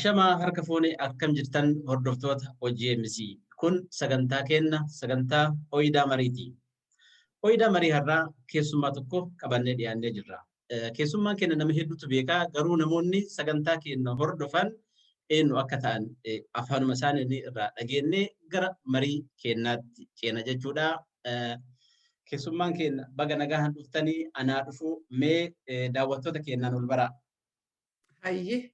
Ashamaa, harka fuunee, akkam jirtan hordoftoota OGMC? Kun sagantaa keenna, sagantaa Oyidaa Mariiti. Oyidaa Marii har'aa keessummaa tokko qabannee dhiyaannee jirra. Keessummaan keenya nama hedduutu beekaa, garuu namoonni sagantaa keenya hordofan eenyu akka ta'an afaanuma isaanii irraa dhageenyee gara marii keenyaatti ceena jechuudha. Keessummaan keenya, baga nagaan dhuftanii, anaa dhufu. Mee daawwattoota keenyaan ol baraa. Hayyee,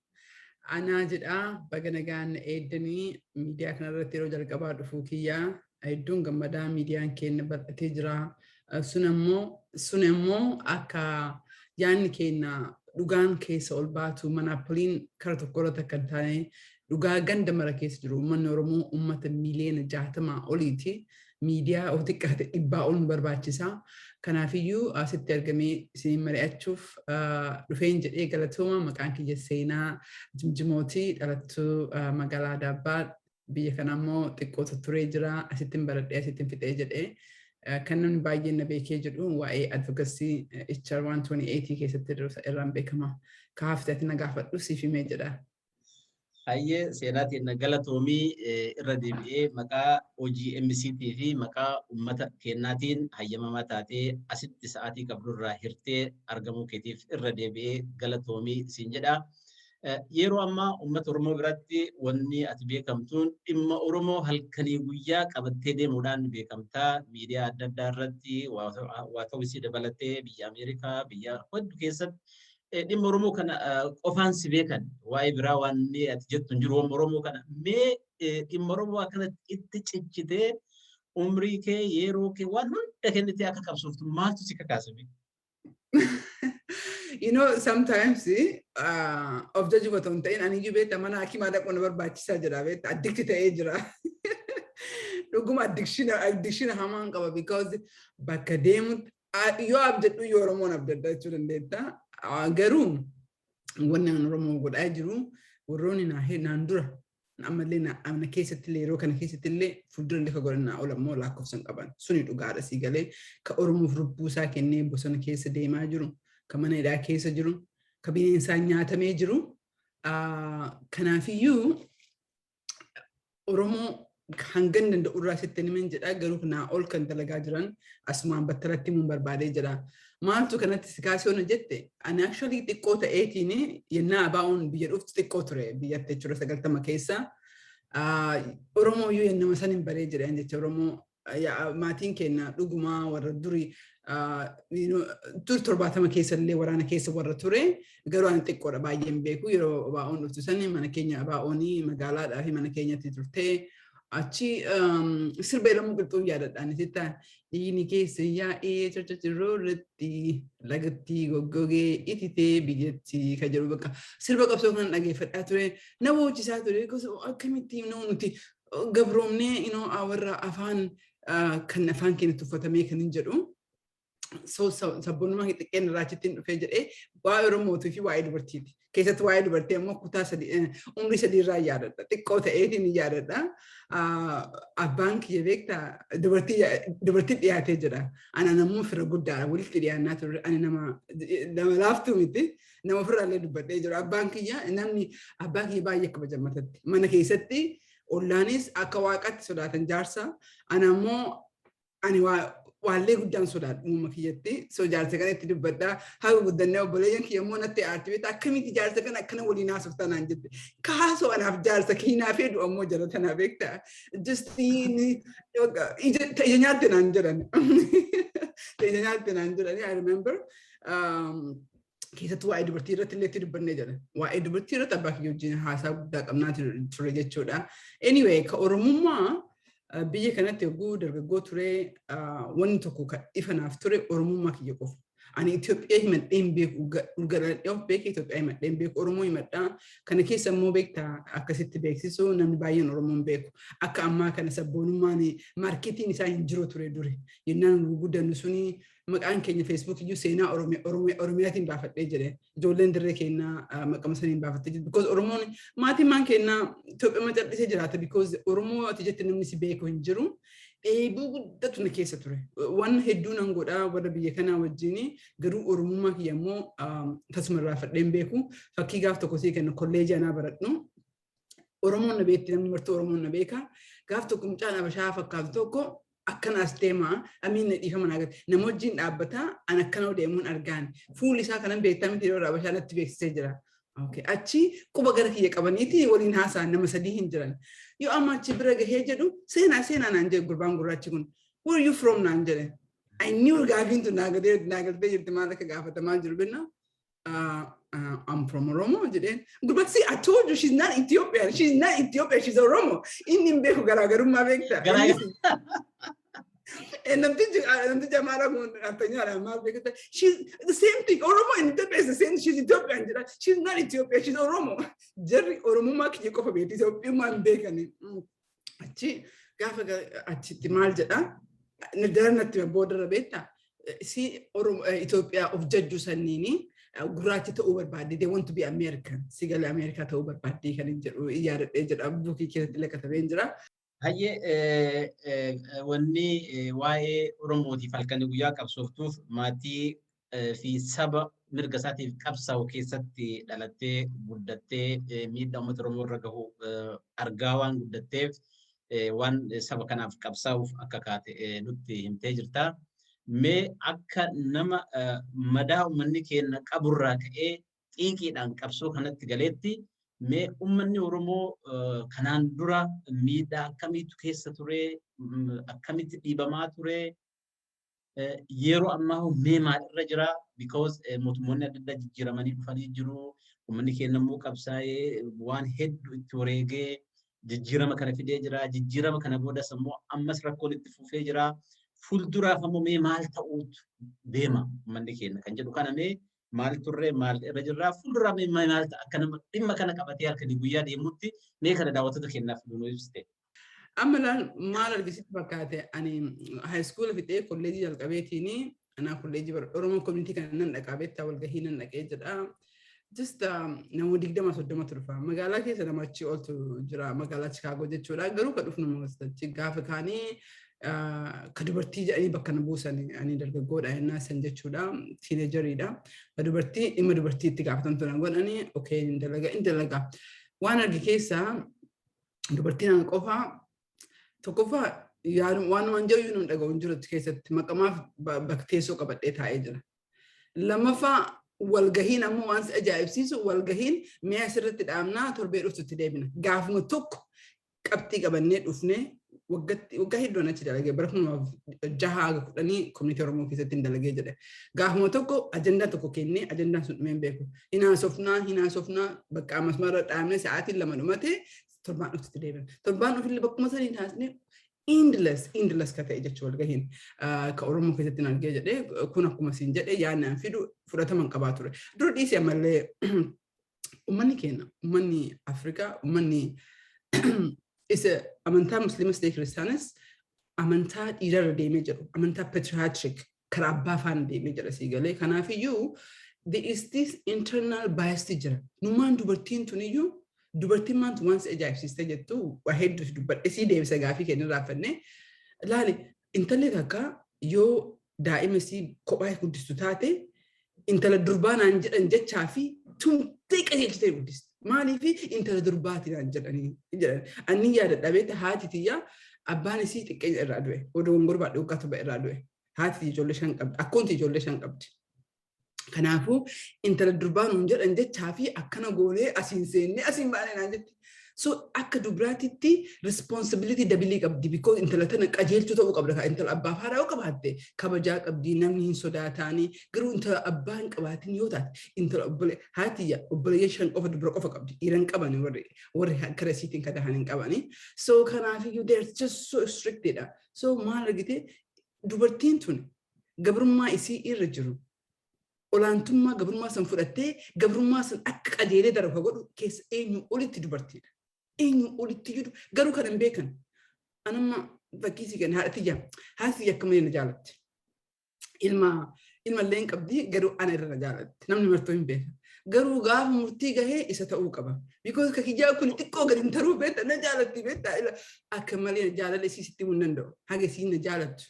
anaa jedhaa, baga nagaan eeddanii. Miidiyaa kanarratti yeroo jalqabaa dhufuu kiyyaa hedduun gammadaa. Miidiyaan keenya bal'atee jira. Sun immoo akka yaadni keenya dhugaan keessa ol baatu, monopoliin kara tokko irratti akka hin taane, dhugaa ganda mara keessa jiru. Uummanni Oromoo uummata miiliyoona 60 oliiti. Miidiyaa of xiqqaate 100 ol nu barbaachisa. Kanaafiyyuu asitti argamee isin mari'achuuf dhufeen jedhee, galatooma. Maqaan kiyya Seenaa Jimjimooti, dhalattuu magaalaa Adaabbaa, biyya kana immoo xiqqoota turee jira, asittiin baradhee, asittiin fixee jedhee. Kan namni baay'een na beekee jedhu waa'ee advocacy HR 128 keessatti irraan beekama. Kaafte ati na gaafadhu, siif himee jedha. Hayyee, Seenaatiin galatoomii. Irra deebi'ee maqaa OGMCT fi maqaa uummata keenyaatiin hayyamamaa taatee asitti sa'aatii qabdurraa hirtee argamuu keetiif irra deebi'ee galatoomii siin jedha. Yeroo ammaa uummata Oromoo biratti wanni ati beekamtuun dhimma Oromoo halkanii guyyaa qabattee deemuudhaan beekamtaa. Miidiyaa adda addaa irratti waa ta'uu isii dabalatee biyya Ameerikaa, biyya hedduu keessatti dhimma Oromoo kana qofaan si beekan. Waa'ee biraa waan ati jettu hin jiru. Oromoo kana, mee dhimma Oromoo akkanatti itti cichitee, umrii kee, yeroo kee, waan hunda kennitee akka qabsooftu maaltu si kakaasame? Sometimes of jaju otoo hin ta'in, ani iyyuu beektaa, mana hakiimaa dhaquu na barbaachisaa jira, beektaa, addict ta'ee jira. Dhuguma addiction hamaan qaba, because bakka deemu yoo abdadhu, yoo Oromoon abdadha jechuu dandeetta. Garuu wanni an Oromoo godhaa jiru, warroonni naan dura ammallee na keessatti illee, yeroo kana keessatti illee, fuuldura illee ka godhan naa ol ammoo lakkoofsan qaban. Suni dhugaadha, sii galee, ka Oromoof lubbuu isaa kennee bosona keessa deemaa jiru, ka mana hidhaa keessa jiru, ka bineensaan nyaatamee jiru. Kanaafiyyuu Oromoo hangan danda'u irraa sitti himan jedha, garuu naa ol kan dalagaa jiran asumaan battalatti himuun barbaadee jira. Maaltu kanatti si kaasee na jette, ani actually xiqqoo ta'eetiin, yennaa ABO'n biyya dhuftu xiqqoo ture biyyatti jechuudha, 90 keessa. Oromoo iyyuu yennama san hin baree jedhan jecha. Oromoo maatiin keenya dhugumaa warra durii dur 70 keessa illee waraana keessa warra ture. Garuu ani xiqqoodha, baay'ee hin beeku. Yeroo ABO'n dhuftu sani mana keenya ABO'nii magaalaadhaa fi mana keenyatti turtee, achi sirba Elemoo Qilxuu yaadadhaan isitti, dhiigni keessa yaa'ee cacacirroo irratti lagatti goggogee ititee biyyatti kan jedhu, bakka sirba qabsoo kan dhageeffadhaa ture, na boochisaa ture. Akkamitti nuti gabroomnee warra afaan kan afaan keenya tuffatamee kan hin jedhu. So sabboonummaa xiqqeen irraa achittiin dhufee jedhee, waa'ee Oromootii fi waa'ee dubartiiti. Keessatti waa'ee dubartii ammoo kutaa sadii, umrii 3 irraa yaadadha. Xiqqoo ta'eetiin yaadadha. Abbaan kiyya, beektaa, dubartii dhiyaatee jira. Ana nammoo fira guddaadha. Walitti dhiyaannaa turre. Ani nama laaftuu miti. Nama ofirraallee dubbadhee jira. Abbaan kiyya, namni abbaa kiyya baay'ee kabajamatatti. Mana keessatti ollaanis akka waaqatti sodaatan jaarsa. Ana ammoo ani waallee guddaan sodaadhu uumama kiyyatti. So jaarsa kana itti dubbadhaa. Haga guddannee obboleeyyan kiyya immoo natti aarti, beektaa, akkamitti jaarsa kana akkana waliin haasoftaa naan jette. Kaasoo anaaf jaarsa kiinaa fedhu ammoo jara tanaa, beektaa. Just ija nyaatte naan jedhan. Ija nyaatte naan jedhani, I remember. Keessattuu waa'ee dubartii irratti illee itti dubbannee jedha. Waa'ee dubartii irratti abbaa kiyya wajjin haasaa guddaa qabnaa ture jechuudha. Anyway, ka Oromummaa biyya kanatti yogguu dargaggoo ture, wanni tokko kan ifa naaf ture Oromummaa kiyya qofa. Ani Itoophiyaa himadhee hin beeku, galadhee of beekee Itoophiyaa himadhee hin beeku, Oromoo himadhaa. Kana keessa immoo, beektaa, akkasitti beeksisu namni baay'een Oromoo hin beeku. Akka ammaa kana sabboonummaan marketiin isaa hin jiru ture duri. Yennaan gurguddannu suni maqaan keenya Facebook iyyuu Seenaa Oromiyaatiin baafadhee jedhe. Ijoolleen dirree keenyaa maqama saniin baafattee jirti. Because Oromoon maatiin maan keenyaa Itoophiyaa macallisee jiraata, because Oromoo ati jette namni si beeku hin jiru. Dheebuu guddatu na keessa ture. Waan hedduu nan godhaa warra biyya kanaa wajjin, garuu Oromummaa kiyya immoo tasuma irraa fadhee hin beeku. Fakkii gaaf tokko sii kennu, kolleejii anaa baradhu. Oromoon na beekti, namni martuu Oromoon na beeka. Gaaf tokko mucaan Abashaa fakkaatu tokko akkana as deemaa, amiin dhiifama naa gate. Nama wajjin dhaabbataa an akkana deemuun argaan. Fuulli isaa kanan beektaa miti, yeroo Abashaa natti beeksisee jira. Achi quba gara kiyya qabaniiti waliin haasa'an, nama sadii hin jiran. Yoo amma achi bira gahee jedhu, "Seenaa, seenaa," naan jedhe gurbaan gurraachi kun. "Where are you from?" naan jedhe. I knew gaafiin tun naa galtee jirti, maal akka gaafatamaa jiru binna. "I'm from Oromo," jedheen. Gurbaan, "See, I told you she's not Ethiopian. She's not Ethiopian, she's Oromo." Inni hin beeku garaagarummaa, beektaa. Namtichi Amaaraa kun addunyaadha maal beekta? She's the same thing. Oromo and Ethiopia is the same. She's Ethiopian jedha. She's not Ethiopian, she's Oromo. Jarri Oromummaa kiyya qofa beekti. Itoophiyummaa hin beekani. Achi gaafa achitti maal jedha? Daran natti boodarra beektaa? Si Itoophiyaa of jajju sanniini gurraacha ta'uu barbaadde, they want to be American, si galee Ameerikaa ta'uu barbaadde kan hin jedhu yaadadhee jedha, bookii keessatti illee katabee jira. Hayyee, wanni waa'ee Oromootiif halkanii guyyaa qabsooftuuf maatii fi saba mirga isaatiif qabsaa'u keessatti dhalattee guddattee, miidhaa uummata Oromoo irra gahu argaa waan guddatteef, waan saba kanaaf qabsaa'uuf akka kaate nutti himtee jirta. Mee akka nama madaa uummanni keenya qaburraa ka'ee xiiqiidhaan qabsoo kanatti galeetti, mee uummanni Oromoo kanaan dura miidhaa akkamiitu keessa ture, akkamitti dhiibamaa ture, yeroo ammaa mee maalirra jira? Because mootummoonni adda addaa jijjiiramanii dhufanii jiru. Uummanni keenya immoo qabsaa'ee waan hedduu itti wareegee jijjiirama kana fidee jira. Jijjiirama kana boodas immoo ammas rakkoon itti fufee jira. Fuulduraaf ammoo mee maal ta'uutu deema uummanni keenya kan jedhu kana, mee maal turre, maal irra jirra, fuulduraa mee maal akka nama dhimma kana qabatee halkanii guyyaa deemutti, mee kana daawwattoota keenyaaf nu ibsite. Amma laal, maal argisitti fakkaate, ani high school fixee kolleejii jalqabeetiin anaa kolleejii Oromoo community kana nan dhaqaa beektaa, walgahii nan dhaqee jedha. Just nama 20 30 dhufa. Magaalaa keessa nama achii oltu jira, magaalaa Chicago jechuudha. Garuu ka dhufnu achi gaafa kaanii ka dubartii jedhanii bakka na buusan, ani dargaggoodha yennaa san jechuudha. Teenageriidha. Ka dubartii dhimma dubartii itti gaafatamtu na godhanii, okay, hin dalaga, hin dalaga. Waan arge keessaa dubartiin ana qofaa. Tokkoffaa, waan waan jedhu nu dhaga'u hin jiru keessatti, maqamaaf bakka teessoo qabadhee taa'ee jira. Lammaffaa, walgahiin ammoo waan si ajaa'ibsiisu, walgahiin mi'a asirratti dhaabnaa, torbee dhuftutti deebina. Gaafuma tokko qabxii qabannee dhufnee, waggaa hedduun achi dalagee, bara 2006 haga 10 community Oromoo keessatti hin dalagee jedhe. Gaafuma tokko ajandaa tokko kennee ajandaan sun dhumee hin beeku. Hinaasofnaa hinaasofnaa, bakka ammas marra dhaabnee sa'aatiin 2 dhumate, torbaan dhuftutti deebina. Torbaan dhufillee bakkuma sanii haasnee, endless endless ka ta'e jechuu walgahiin ka Oromoo keessatti hin argee jedhee. Kun akkuma siin jedhe, yaadni an fidu fudhatama hin qabaa ture. Dur dhiisee ammallee uummanni keenya, uummanni Afrikaa, uummanni isa amantaa Musliimas ta'e Kiristaanis, amantaa dhiirarra deemee jedhu, amantaa patriarchic karaa abbaa faana deemee jira, sii galee. Kanaafiyyuu there is this internal bias jira. Numaan dubartiin tuniyyuu, dubartiin maantu waan si ajaa'ibsiiste jettu, waa hedduu dubbadhe, sii deebisa gaafii kenna raafannee. Laali, intalli takka yoo daa'ima isii kophaa guddistu taate, intala durbaa naan jedhan jechaa fi tumtee qajeelchitee guddisti. Maaliif intala durbaati naan jedhanii jedhan. Anni yaadadha beekta, haati tiyyaa abbaan isii xiqqeenya irraa du'e. Odoo gomborbaadhe waggaa 7 irraa du'e. Haati ijoollee shan qabdi. Akkoonti ijoollee shan qabdi. Kanaafuu intala durbaa nuun jedhan jechaa fi akkana goonee asiin seennee asiin baanee naan jetti. So akka dubaraatitti responsibility dabilii qabdi, because intala tana qajeelchuu ta'uu qabda. Intala abbaaf haadha yoo qabaatte kabajaa qabdi, namni hin sodaataanii. Garuu intala abbaa hin qabaatin yoo taate, intala obbole, haati obboleeyyan shan qofa dubara qofa qabdi, dhiira hin qabani, warri kara isiitiin kadahan hin qabani. So kanaafiyyuu they are just so strictedha. So maal argite, dubartiin tun gabrummaa isii irra jiru, olaantummaa gabrummaa san fudhattee, gabrummaa san akka qajeelee darbu godhu keessa eenyu olitti dubartiidha. Eenyu olitti jiru garuu kan hin beekan. Anamma fakkii si kenna, haadha tiyya. Haati tiyya akka malee na jaalatti. Ilma ilmallee hin qabdi, garuu ana irra na jaalatti. Namni martuu hin beeka. Garuu gaafa murtii gahee isa ta'uu qaba. Because ka kiyyaa kun xiqqoo gadi hin taruu, beekta, na jaalatti, beekta, akka malee jaalala isii sitti himuu hin danda'u. Haga isiin na jaalattu.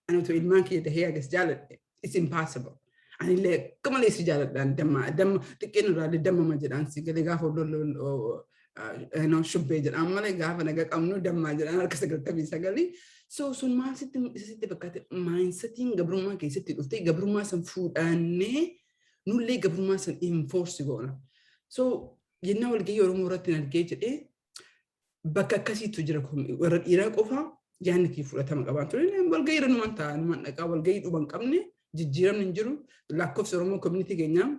Ani otoo ilmaan kiyya dahee hagas jaaladhe. It's impossible. Anillee akka malee si jaaladhaan, damma damma xiqqeen irraallee dammama jedhaan, si galee gaafa Shubbee jedhaan malee gaafa naga qabnu dammaa jedhaan harka 99. So sun maal sitti isa sitti fakkaate? Mindsetiin gabrummaa keessatti dhuftee gabrummaa san fuudhannee nullee gabrummaa san enforce goona. So yennaa walgahii Oromoo irratti argee jedhee, bakka akkasiitu jira, warra dhiiraa qofaa yaadni kee fudhatama qabaan ture. Walgahii irra numan ta'a, numan dhaqaa, walgahii dhuban qabne, jijjiiramni hin jiru. Lakkoofsa Oromoo community keenyaa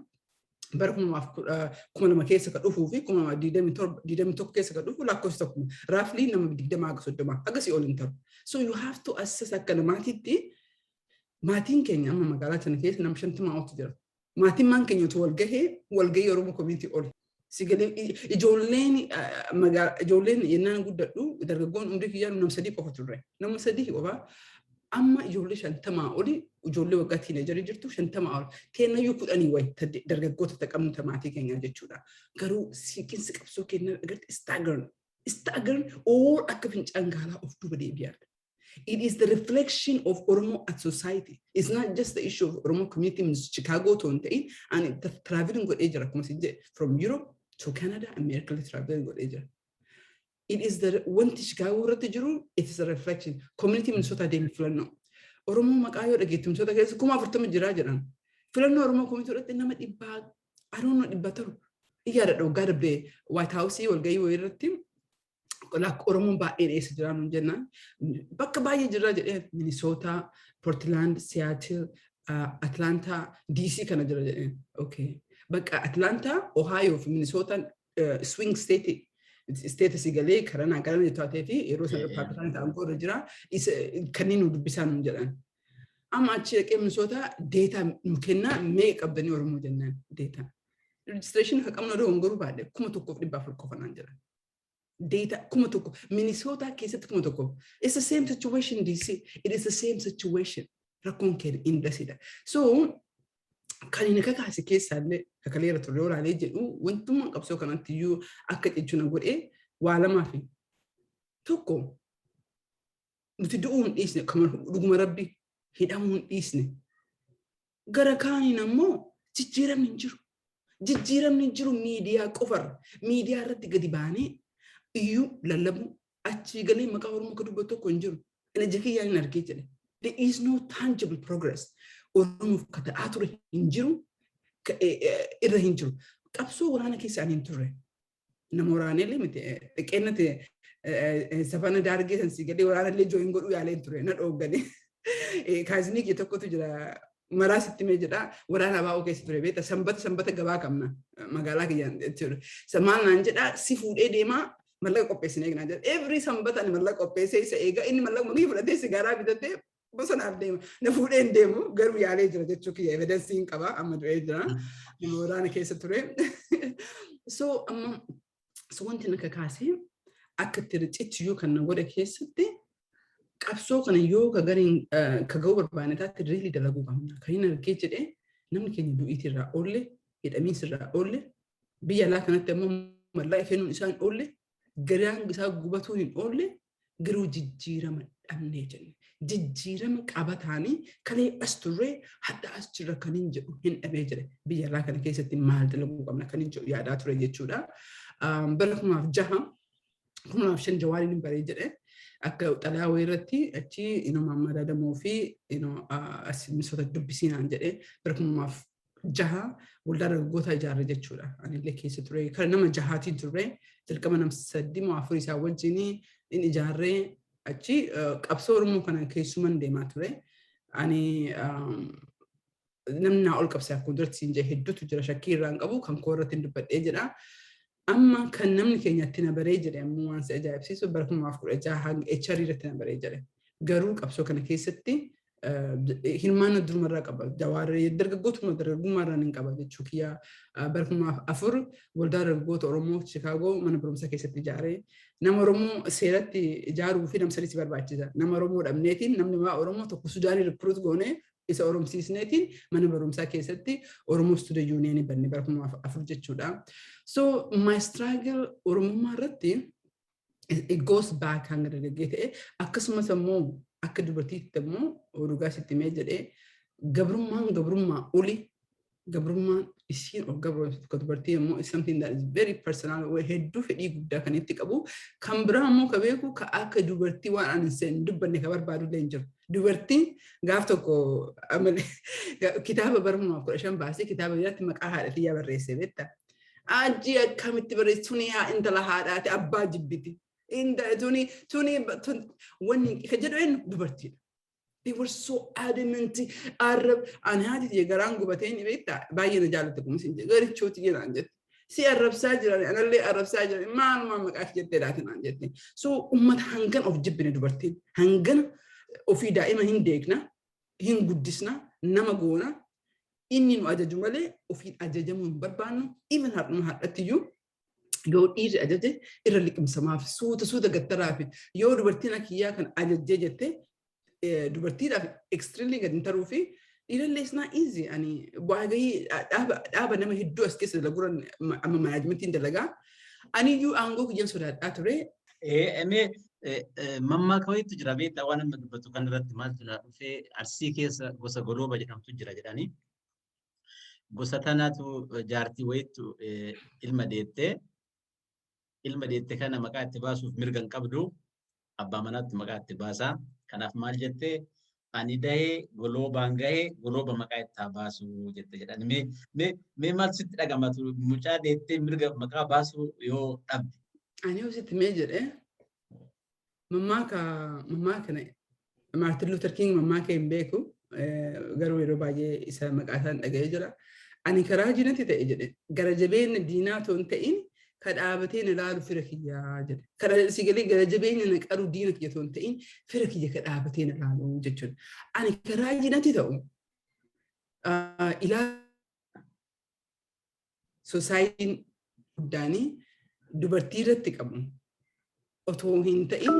bara 2002 keessa ka dhufuu fi 2021 keessa ka dhufu lakkoofsi tokko, roughly nama 20 haga 30, hagasii ol hin ta'u. So you have to assess akka namaatitti. Maatiin keenya amma magaalaa sana keessa nama 50 oltu jira. Maatiin maan keenya utuu wal gahee walgahii Oromoo community ol. Sigalee ijoolleen yennaan guddadhu, dargaggoon umrii kiyyaa nama sadii qofa turre. Nama sadii qofa. Amma ijoollee 50 oli, ijoollee waggaa teenagerii jirtu 50 ol. Kennayyuu 10 wayi dargaggoota qabnu maatii keenyaa jechuudha. Garuu siiqinsi qabsoo kennaa agartee stagger stagger all akka fincaan gaalaa of duuba deebi'an. It is the reflection of Oromo at society. It's not just the issue of Oromo community in Chicago to hin and the traveling godhee jira akkuma isin jedhe, from Europe to Canada, America traveling godhee jira. It is the wanti Chicago irratti jiru, it is a reflection. Community Minnesota deemi, filannoo. Oromoo maqaa yoo dhageettu Minnesota keessa 40,000 jiraa jedhan. Filannoo Oromoo community irratti nama dhibbaa, I don't know, 700. Yaadadha, waggaa darbee White House walgahii wayii irratti Oromoon baay'een eessa jiraa nuun jennaan, bakka baay'ee jirraa jedhee, Minnesota, Portland, Seattle, Atlanta, DC kana jira jedheen. Okay. Bakka Atlanta, Ohio fi Minnesota swing state state si galee karanaa garana taatee fi yeroo sana Republican ta'an irra jira kanneen nu dubbisaa nuun jedhan. Amma achi dhaqee Minnesota data nu kennaa, meeqa qabdanii Oromoo jennaan, data. Registration kan qabnu dogongoruu baadhe, 1400 qofa naan jedhan. Data 1000 Minnesota keessatti 1000. It's the same situation DC. It is the same situation. Rakkoon keenya indasidha. So kan inni kakaase keessaallee kakaleera turre olaalee jedhu, wantummaan qabsoo kanatti iyyuu akka jechuun godhee waa lamaa fi tokko, nuti du'uu hin dhiisne, dhuguma rabbi hidhamuu hin dhiisne. Gara kaaniin ammoo jijjiiramni hin jiru. Jijjiiramni hin jiru miidiyaa qofarra. Miidiyaa irratti gadi baanee iyyuu lallabu, achii galee maqaa Oromoo akka dubbatu tokko hin jiru. Inni ija kiyyaan hin argee jedhe. There is no tangible progress. Oromoof ka ta'aa ture hin jiru, irra hin jiru. Qabsoo waraana keessa ani hin turre. Nama waraanellee miti, xiqqeennate safana daargee san si galee waraanallee join godhuu yaalee ture, na dhooggane. Cousinii kee tokkotu jira, maraa sitti mee jedha, waraana baa'oo keessa ture beekta, sanbata sanbata gabaa qabna magaalaa kiyyaan jechuudha. Maal naan jedha, si fuudhee deemaa, mallaqa qopheessinee naan jedha. Every sanbata ani mallaqa qopheessee isa eega, inni mallaqa manii fudhatee sigaaraa bitatee bosonaaf deema. Na fuudhee hin deemu, garuu yaalee jira jechuu kiyya, evidence hin qaba, amma du'ee jira. Nama waraana keessa ture. So amma so wanti na kakaasee akka itti rincichiyyuu kan na godhe keessatti, qabsoo kana yoo ka gariin ka ga'uu barbaanne taate, really dalaguu qabna. Kan inni argee jedhee, namni keenya du'iitii irraa oolle, hidhamiinsa irraa oolle, biyya alaa kanatti ammoo mallaqa kennuun isaan oolle, garaan isaa gubatuu hin oolle, garuu jijjiirama dhabnee jenne. Jijjiirama qabataanii kalee as turree hadda as jirra kan hin jedhu hin dhabee jedhe. Biyya alaa kana keessatti maal dalaguu qabna kan hin jedhu yaadaa ture jechuudha. Bara 2006, 2005 Jawaariin hin baree jedhe. Akka xalayaa wayii irratti achi Maammaa Damoo fi misoota dubbisiinaan jedhe, bara 2006 waldaa dargaggoota ijaarre jechuudha. Anillee keessa ture. Kan nama jahaatiin turre, jalqaba nama sadii moo afur isaa wajjin in ijaarree, achi qabsoo Oromoo kana keessuman deemaa ture. Ani namni naa ol qabsee akkuma duratti siin jedhe hedduutu jira, shakkii irraa hin qabu, kan koo irratti hin dubbadhee jedha. Amma kan namni keenya itti na baree jedhe ammoo, waan si ajaa'ibsiisu, bara 2016 hanga HR irratti na baree jedhe. Garuu qabsoo kana keessatti hirmaannaa durumarraa qaba. Jawaarri dargaggootuma dargaggummaarraan hin qaba jechuu kiyya. Bara 2004 waldaa dargaggoota Oromoo Chicaagoo mana barumsaa keessatti ijaaree, nama Oromoo seeratti ijaaruu fi nama sadii si barbaachisa. Nama Oromoo dhabneetiin namni waa Oromoo tokko Sudaanii recruit goonee isa Oromsiisneetiin mana barumsaa keessatti Oromoo Student Union banne bara 2004 jechuudha. So my struggle Oromummaa irratti, it goes back hanga dargaggee ta'e. Akkasumas ammoo akka dubartiitti ammoo dhugaa sitti mee jedhee, gabrummaan gabrummaa oli Gabrummaan isiin of gabroomsitu ka dubartii immoo is something that is very personal, hedduu fedhii guddaa kan itti qabu. Kan biraa immoo ka beeku ka akka dubartii waan ani hin dubbanne ka barbaadu illee hin jiru. Dubartiin gaaf tokko kitaaba bara 2015 baasee kitaaba biratti maqaa haadha xiyyaa barreessee beektaa. Ajji akkamitti barreessu, tuni haa intala haadhaati, abbaa jibbiti. Tuni tuni wanni ka jedhu eenyu? Dubartiidha. They were so adamant. Arrab ani haati tiyya garaan gubatee ni beektaa, baay'ee na jaalatte, kunis hin jedhu garichooti jedhaan jette. Si arrabsaa jiran, anallee arrabsaa jiran, maalumaa maqaa jettee laati naan jette. So uummata hangan of jibbine, dubartiin hangana ofii daa'ima hin deekna, hin guddisna, nama goona, inni nu ajaju malee ofiin ajajamuu hin barbaannu. Even har'uma har'attiyyuu yoo dhiirri ajaje irra liqimsamaaf suuta suuta gattaraafi. Yoo dubartiin akiyyaa kan ajajjee jette dubartiidhaaf extremely gadi hin taruu fi dhiirallee is not easy. Ani bu'aa gahii dhaaba nama hedduu as keessa dalaguran amma managementiin dalagaa. Aniyyuu aangoo kiyyan sodaadhaa ture. Mee mammaaka wayiitu jira beektaa, waan amma dubbatu kan irratti maaltu naa dhufee, Arsii keessa gosa Golooba jedhamtu jira jedhanii. Gosa tanaatu jaartii wayiitu ilma deettee, ilma deette kana maqaa itti baasuuf mirga hin qabdu, abbaa manaatti maqaa itti baasaa. Kanaaf maal jettee, "Ani dahee goloobaan gahee, golooba maqaa itti haa baasu," jette jedhan. Mee maal sitti dhagamatu mucaa deettee mirga maqaa baasuu yoo dhabde? Ani yoo sitti mee jedhee, mammaaka Martin Luther King mammaaka hin beeku, garuu yeroo baay'ee isa maqaa isaan dhaga'ee jira. "Ani karaa jinatti ta'e," jedhe, "gara jabeenya diinaa otoo hin ta'in ka dhaabatee na ilaalu fira kiyyaa," jedhe. Karaa si galee, gara jabeenya na qaru diina kiyya otoo hin ta'in fira kiyya ka dhaabatee na ilaalu jechuudha. Ani karaa jinatti ta'u ilaalu societyn guddaanii dubartii irratti qabu otoo hin ta'in,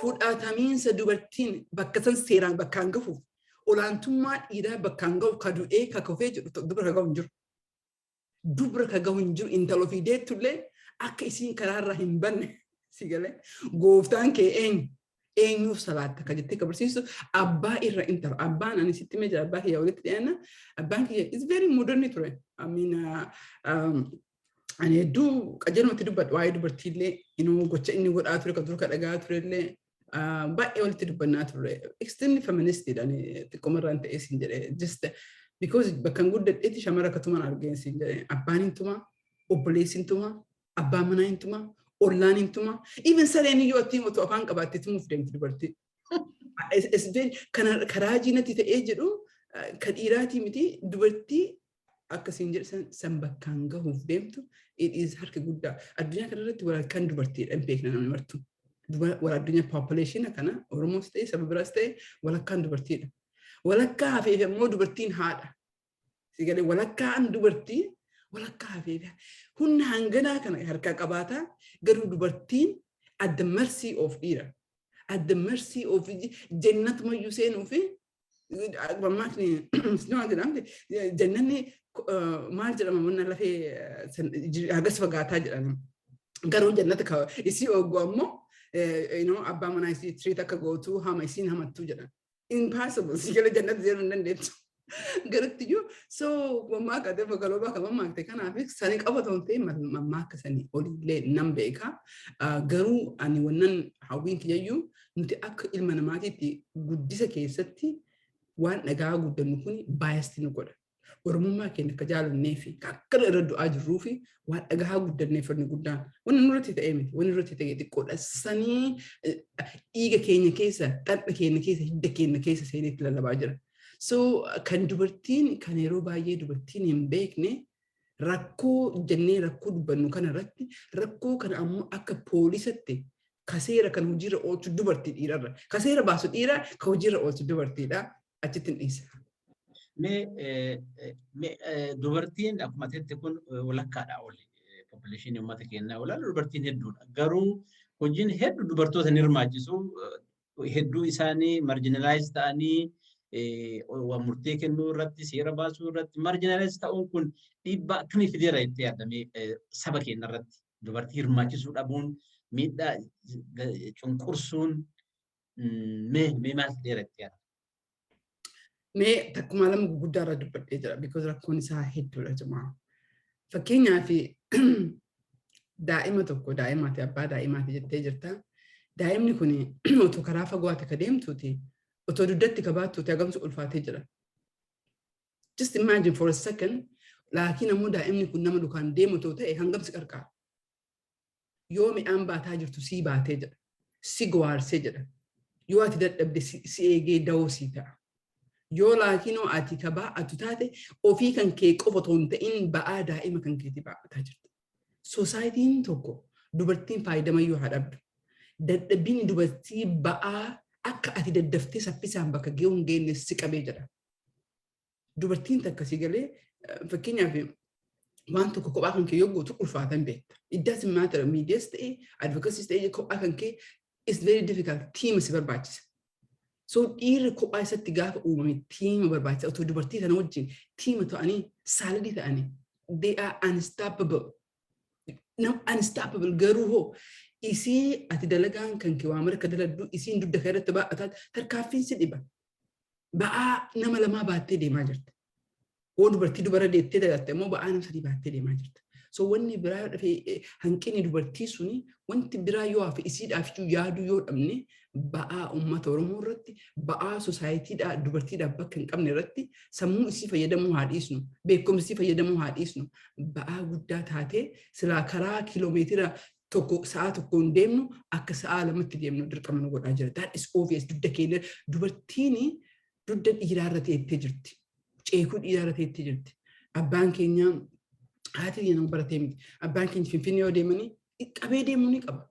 fudhatamiinsa dubartiin bakka san seeraan bakkaan gahuuf, olaantummaa dhiiraa bakkaan gahuuf ka du'ee ka kufee jedhu dubra ka gahu hin jiru. Dubra ka gahu hin jiru. Intala ofii deettullee akka isiin karaarraa hin banne, si galee, gooftaan kee eenyu, eenyuuf salaatta ka jettee ka barsiistu abbaa irra intala. Abbaan ani sitti mee jira, abbaa kiyya walitti dhiyaanna, abbaan kiyya is very modern ture. I mean, ani hedduu qajeelumatti dubbadhu waa'ee dubartiillee inuu gocha inni godhaa ture ka dur ka dhagaa turellee baay'ee walitti dubbannaa turre. Extremely feministidha ani xiqqoomarraan ta'ee siin jedhe, just because bakka hin guddadheetti shamara akka tuman argeen siin jedhe. Abbaan hin tuma, obboleessi hin tuma, abbaan manaa hin tuma, ollaan hin tuma, even sareen iyyuu attiin otoo afaan qabaattee tumuuf deemti dubartii. Karaa jiinatti ta'ee jedhu ka dhiiraatii miti, dubartii akkasiin jedhe san bakkaan gahuuf deemtu, it is harka guddaa. Addunyaa kanarratti walakkaan dubartiidha, hin beekna namni martu. Wal addunyaa population kana Oromoos ta'e saba biraas ta'e walakkaan dubartiidha. Walakkaa hafeef immoo dubartiin haadha. Sigalee walakkaan dubartii, walakkaa hafeef humna hanganaa kana harkaa qabaataa, garuu dubartiin at the mercy of dhiira. At the mercy of jannatumayyuu seenuu fi mammaakni maal jedhamte, jannanni maal jedhama, manna lafee hagas fagaataa jedhama. Garuu jannata isii oggoo ammoo abbaa manaa isii treat akka gootu hama isiin hamattuu jedhan. Impossible, si jala jannata seenuu hin dandeettu. Garattiyyuu so mammaaka ta'e galoobaa kan mammaakte kanaaf sani qaba ta'e mammaaka sanii olillee nan beeka. Garuu ani wannan hawwiin kiyyayyuu nuti akka ilma namaatiitti guddisa keessatti waan dhagaa guddannu kun biased nu godha. Oromummaa keenya akka jaalannee fi akka irra du'aa jirruu fi waan dhagaa guddanneef inni guddaan wanni nurratti ta'ee miti, wanni nurratti ta'e xiqqoodha. Sanii dhiiga keenya keessa, xapha keenya keessa, hidda keenya keessa seeneetti lallabaa jira. So kan dubartiin kan yeroo baay'ee dubartiin hin beekne rakkoo jennee rakkoo dubbannu kana irratti, rakkoo kana ammoo akka poolisatti ka seera kan hojiirra oolchu dubartii dhiirarra. Ka seera baasu dhiira, ka hojiirra oolchu dubartiidha. Achitti hin dhiisa. Mee dubartiin akkuma jette kun walakkaadhaa oli. Population uummata keenyaa olaanu dubartiin hedduudha. Garuu hojiin hedduu dubartoota ni hirmaachisu. Hedduu isaanii marginalize ta'anii waan murtee kennuu irratti, seera baasuu irratti marginalize ta'uun kun dhiibbaa akkamii fideera jettee yaadamee saba keenya irratti dubartii hirmaachisuu dhabuun, miidhaa cunqursuun mee maal fideera jettee yaadda? Mee takkumaa lama gurguddaa irra dubbadhee jira, because rakkoon isaa hedduudha jamaa. Fakkeenyaaf, daa'ima tokko, daa'imaati, abbaa daa'imaati jettee jirta. Daa'imni kun otoo karaa fagoo ati ka deemtuuti, otoo dugdatti ka baattuuti, hagamsu ulfaatee jira. Just imagine for a second, laakiin ammoo daa'imni kun nama dukaan deemu otoo ta'e hangam si qarqaara? Yoo midhaan baataa jirtu sii baatee jedha. Si gowaarsee jedha. Yoo ati dadhabde si eegee dawoo sii ta'a. Yoo laakiinoo ati ka baa'atu taate, ofii kan kee qofa otoo hin ta'in ba'aa daa'ima kan keetii baa'ataa jirta. Societyn tokko dubartiin faayidamayyuu haa dhabdu. Dadhabbiin dubartii ba'aa akka ati daddaftee saffisaan bakka gahuu hin geenye si qabee jira. Dubartiin takka si galee, fakkeenyaaf, waan tokko kophaa kan kee yoo gootu ulfaatan beekta. It doesn't matter, miidiyaas ta'e, advocacyis ta'e, kophaa kan kee is very difficult, teama si barbaachisa. So dhiirri kophaa isatti gaafa uumame teama barbaachisa. Otoo dubartii tana wajjin teama ta'anii, solid ta'anii, they are unstoppable. No, unstoppable. Garuu hoo isii ati dalagaan kan kee waa marka daladdu, isiin dugda kee irratti baa'ataa tarkaaffiin si dhiba. Ba'aa nama lamaa baattee deemaa jirta. Hoo dubartii dubara deettee dalatte immoo ba'aa nama sadii baattee deemaa jirta. So wanni biraa yoo dhafe, hanqinni dubartii suni, wanti biraa yoo hafe, isiidhaaf yaaduu yoo dhabne, ba'aa uummata Oromoo irratti, ba'aa societydhaa dubartiidhaaf bakka hin qabne irratti, sammuu isii fayyadamuu haa dhiisnu, beekumsa isii fayyadamuu haa dhiisnu, ba'aa guddaa taatee silaa karaa kiiloomeetira 1 sa'a 1n deemnu akka sa'a 2tti deemnu dirqama nu godhaa jira. That is obvious. Dugda keenya dubartiin dugda dhiiraarra teettee jirti. Ceekuu dhiiraarra teettee jirti. Abbaan keenya, haati keenya nama baratee miti. Abbaan keenya Finfinnee yoo deemanii qabee deemuu ni qaba.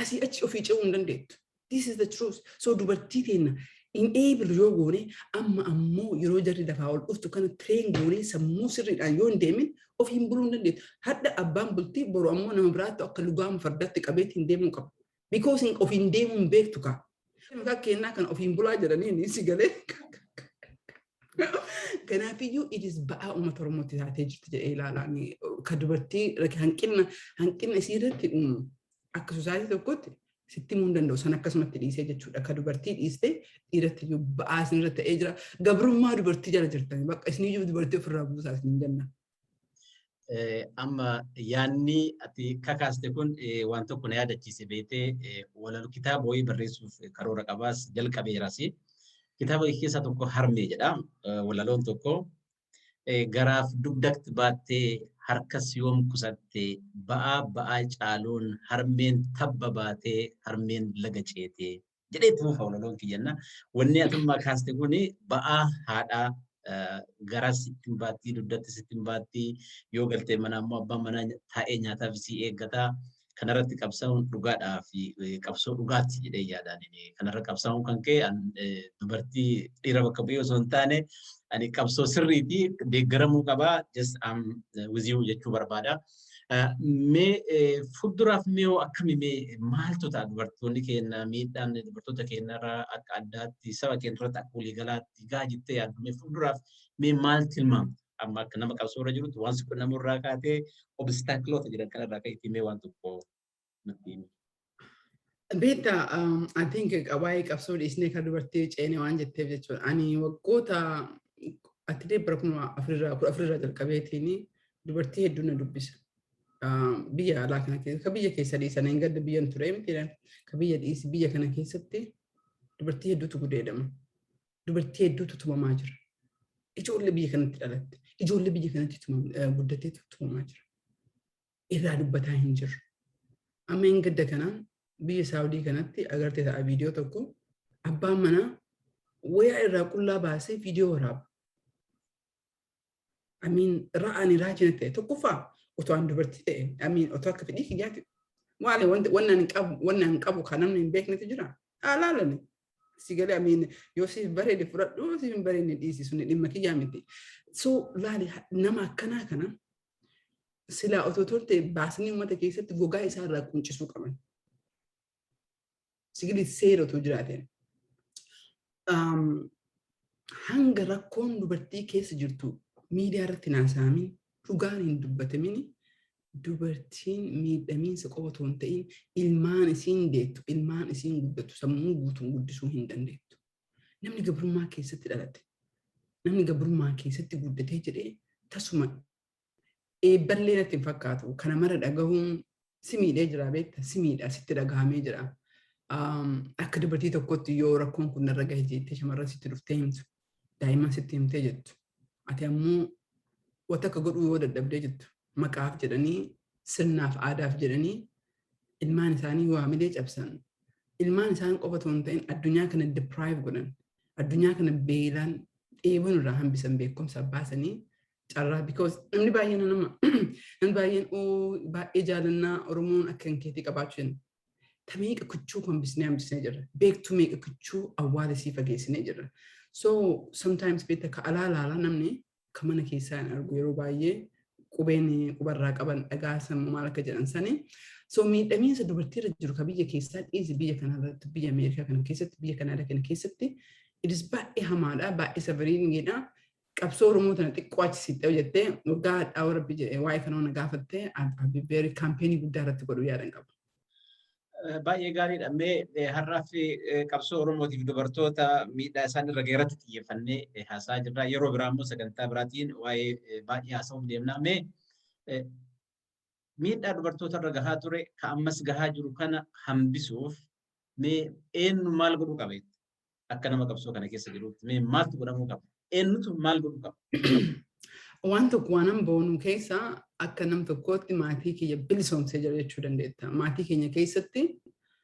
Asii achi ofii ce'uu hin dandeettu. This is the truth. So dubartii teenya enable yoo goone, amma ammoo yeroo jarri lafaa ol dhuftu kana train goonee sammuu sirriidhaan yoo hin deemin, ofiin buluu hin dandeettu. Hadda abbaan bultii, boru ammoo nama biraatti akka lugaama fardatti qabeetiin deemuu qaba. Because ofiin deemuu hin beektu kaa. Maqaa kennaa kana ofiin bulaa jedhanii si galee. Kanaafiyyuu it is ba'aa uummata Oromootti taatee jirti jedhee ilaalaa. Ka dubartii hanqina isii irratti uumu akka society tokkotti sitti himuu hin danda'u, san akkasumatti dhiisee jechuudha. Ka dubartii dhiistee dhiiratti iyyuu ba'aa isinirra ta'ee jira. Gabrummaa dubartii jala jirtan, bakka isiniyyuu dubartii ofirraa buusaa isiniin jenna. Amma yaanni ati kakaaste kun waan tokko na yaadachiise beetee, walalu kitaaba wayii barreessuuf karoora qabaas jalqabeeras. Kitaaba keessaa tokko Harmee jedha. Walaloon tokko, garaaf dugdatti baattee harkas yoom kusattee, ba'aa ba'aa caaluun harmeen tabba baatee, harmeen laga ceetee jedhee itti fufa walaloon kiyyanna. Wanni atummaa kaaste kuni ba'aa haadhaa garas ittiin baattii, dugdattis ittiin baattii, yoo galtee mana ammoo abbaan manaa taa'ee nyaataaf isii eeggataa. Kanarratti qabsaa'uun dhugaadhaa fi qabsoo dhugaati jedhee yaadaan. Kanarra qabsaa'uun kan ka'e dubartii dhiira bakka bu'ee osoo hin taane, ani qabsoo sirriitii deeggaramuu qabaa, just I'm with you jechuu barbaada. Mee fuulduraaf mee akkami, mee maaltu ta'a? Dubartoonni keenya, miidhaan dubartoota keenyarraa akka addaatti, saba keenya irratti akka waliigalaatti gaa jettee yaaddu, mee fuulduraaf mee maal tilmaamta? Amma akka nama qabsoo irra jirutti, waan si qunnamuu irraa kaatee, obstacleoota jiran kanarraa ka'eetii, mee waan tokko natti himi. Beektaa, I think waa'ee qabsoo dhiisnee kan dubartii ceene waan jetteef jechuudha. Ani waggoota atilee bara 2014rraa jalqabeetiin dubartii hedduu na dubbisa. Biyya alaa kana keessa, ka biyya keessa dhiisan hin gadda biyyan ture miti, ka biyya dhiisi, biyya kana keessatti dubartii hedduutu gudeedama. Dubartii hedduutu tumamaa jira. Ijoollee biyya kanatti dhalatte, ijoollee biyya kanatti guddateetu tumamaa jira. Irraa dubbataa hin jirru. Amma hin gadda kanaan biyya Saawudii kanatti agartee ta'a, viidiyoo tokko abbaan manaa wayaa irraa qullaa baasee viidiyoo waraaba. Amiin ra'anii raajina ta'e tokkoffaa, otoo an dubartii ta'e, amiin, otoo akka fedhii kiyyaati. Maali, wanti wanni an qabu kan namni hin beeknetu jira. Haa laalani. Si galee, amiin, yoo siif bareede fudhadhu, siif hin bareedne dhiisi, suni dhimma kiyyaa miti. So laali, nama akkanaa kana silaa otoo tolte baasanii uummata keessatti gogaa isaa irraa quncisuu qaban. Sigili seera otoo jiraateen. Hanga rakkoon dubartii keessa jirtu miidiyaa irratti naasaamin, dhugaan hin dubbatamin, dubartiin miidhamiinsa qofa otoo hin ta'in, ilmaan isiin deettu, ilmaan isiin guddattu sammuu guutuun guddisuu hin dandeettu. Namni gabrummaa keessatti dhalate Namni gabrummaa keessatti guddatee jedhee tasuma eebballee natti hin fakkaatu. Kana mara dhagahuun si miidhee jira beekta, si miidha, sitti dhagahamee jira. Akka dubartii tokkotti yoo rakkoon kun narra gahe jettee shamarran sitti dhuftee himtu, daa'imman sitti himtee jettu. Ati ammoo wanta akka godhuu yoo dadhabdee jettu, maqaaf jedhanii, sirnaaf aadaaf jedhanii ilmaan isaanii waamilee cabsan. Ilmaan isaan qofa otoo hin ta'in addunyaa kana deprive godhan. Addunyaa kana beelaan dheebuun irraa hambisan beekumsa baasanii carraa, because namni baay'een baay'ee jaalannaa Oromoon akka hin keetii qabaachuu jenna. Ta meeqa kichuu hambisnee hambisnee jirra. Beektuu meeqa kichuu awwaala sii fageessinee jirra. So sometimes beekta, ka alaa laala, namni ka mana keessaa hin argu. Yeroo baay'ee qubeen qubarraa qaban dhagaa sammuu maal akka jedhan sani. So miidhamiinsa dubartiirra jiru ka biyya keessaa dhiisi, biyya kanarratti, biyya Ameerikaa kana keessatti, biyya Kanaadaa kana keessatti it is baay'ee hamaadha, baay'ee sufferingiidha. Qabsoo Oromoo tana xiqqoo achi siixee jettee waggaa hadhaa'uu rabbi jedhee waa'ee kana na gaafattee, very campaignii guddaa irratti godhuu yaadan qaba. Baay'ee gaariidha. Mee har'aaf qabsoo Oromootiif dubartoota miidhaa isaan irra gaheerratti xiyyeeffannee haasaa jirra. Yeroo biraa immoo sagantaa biraatiin waa'ee baay'ee haasa'uuf deemna. Mee miidhaa dubartoota irra gahaa ture ka ammas gahaa jiru kana hambisuuf mee eenyu maal godhuu qaba? Akka nama qabsoo kana keessa jirutti mee maaltu godhamuu qaba? Eenyutu maal godhuu qaba? Waan tokko waan boonuu keessa akka nam tokkootti maatii kiyya bilisoomsee jira jechuu dandeetta. Maatii keenya keessatti.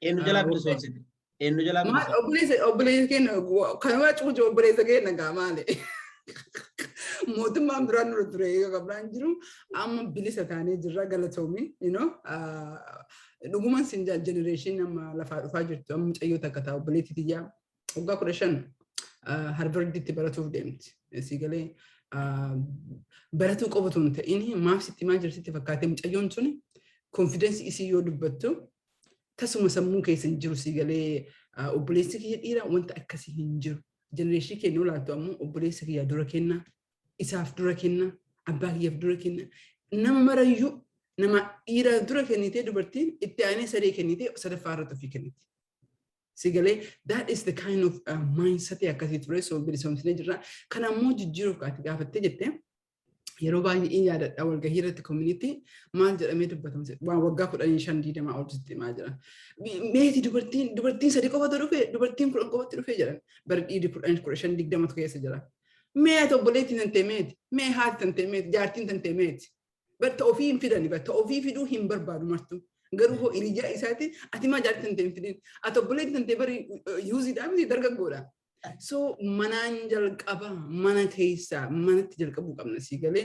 Eenyu jalaa bilisoomsite? Eenyu jalaa bilisoomsite? Obboleessa keenya kan waa cuucu, obboleessa keenya gaa maali? Mootummaan duraan nurra ture eega biraan jiru amma bilisa taanee jirra, galatoomi. Dhuguman sin generation amma lafaa dhufaa jirtu, amma mucayyoo takka ta'a, obboleettii tiyyaa waggaa 15 Harvarditti baratuuf deemti. Si galee, baratuu qofa otoo hin ta'in maaf sitti maal jirsitti fakkaatee, mucayyoon sun confidenceii isii yoo dubbattu tasuma sammuu keessa hin jiru. Si galee, obboleessi kiyya dhiira wanta akkasii hin jiru. Generationii keenya olaaltu ammoo obboleessa kiyya dura kenna, isaaf dura kenna, abbaa kiyyaaf dura kenna. Nama marayyuu nama dhiira dura kennitee, dubartiin itti aanee sadee kennitee, sadaffaa irratti ofii kenniti. Si galee, that is the kind of mindset akkasii ture. So bilisoomsinee jirra. Kana ammoo jijjiiruuf ati gaafattee jettee, yeroo baay'ee yaadadha, walgahii irratti community maal jedhamee dubbatama, waan waggaa 15 20 ol sitti himaa jira. Meeti dubartiin sadi qofatu dhufe, dubartiin 10 qofatti dhufe jedhan, bara dhiirri 10 15 20tu keessa jira. Mee ati obboleettiin tantee meeti, mee haati tantee meeti, jaartiin tantee meeti? Batta ofii hin fidani, batta ofii fiduu hin barbaadu martu. Garuu hoo hiriyyaa isaati, ati maa jaartii tantee hin fidin? Ati obboleettiin tantee bari youthiidhaa miti, dargaggoodha. So manaan jalqaba, mana keessaa manatti jalqabuu qabna. Si galee,